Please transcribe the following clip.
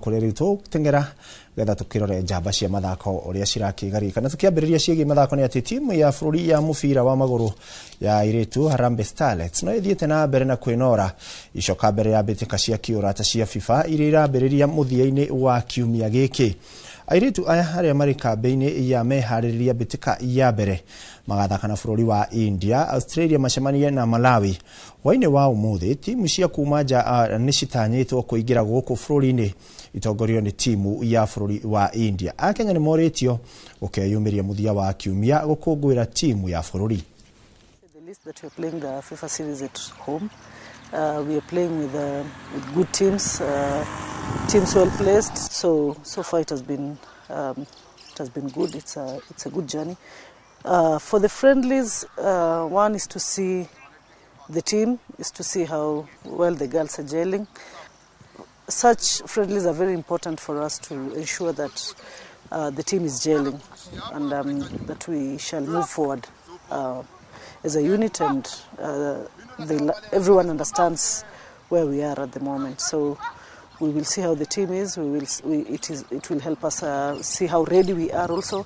Kũrĩa rĩu tũgũteng'era getha tũkĩrore njamba cia mathako ũrĩa cirakĩgarĩka. Na tũkĩambĩrĩria ciĩgiĩ mathako nĩ atĩ timu ya bũrũri ya mũbira wa magũrũ ya airĩtu Harambee Starlets no ĩthiĩte na mbere na kwĩnora icoka mbere ya mbĩtĩka cia kĩũrata cia FIFA iria irambĩrĩria mũthia-inĩ wa kiumia gĩkĩ. Airĩtu aya arĩa marĩ kambĩ-inĩ ya meharĩrĩria mbĩtĩka ya mbere magathaka na bũrũri wa India, Australia macemanie na Malawi. Hwaĩ-inĩ wa ũmũthĩ timu cia kuma nja nĩ citanyĩtwo kũingĩra gũkũ bũrũri-inĩ itongorio nĩ timu ya bũrũri wa India. Akenya nĩ morĩtio gũkeyumĩria mũthia wa kiumia gũkũngũĩra timu ya bũrũri. The least that we are playing the FIFA series at home. We are playing with good teams, teams well placed. So far it has been good. It's a good journey. For the friendlies, one is to see the team, is to see how well the girls are gelling. Such friendlies are very important for us to ensure that the team is gelling and that we shall move forward as a unit and everyone understands where we are at the moment. So we will see how the team is. We will, we, it, is, it will help us see how ready we are also.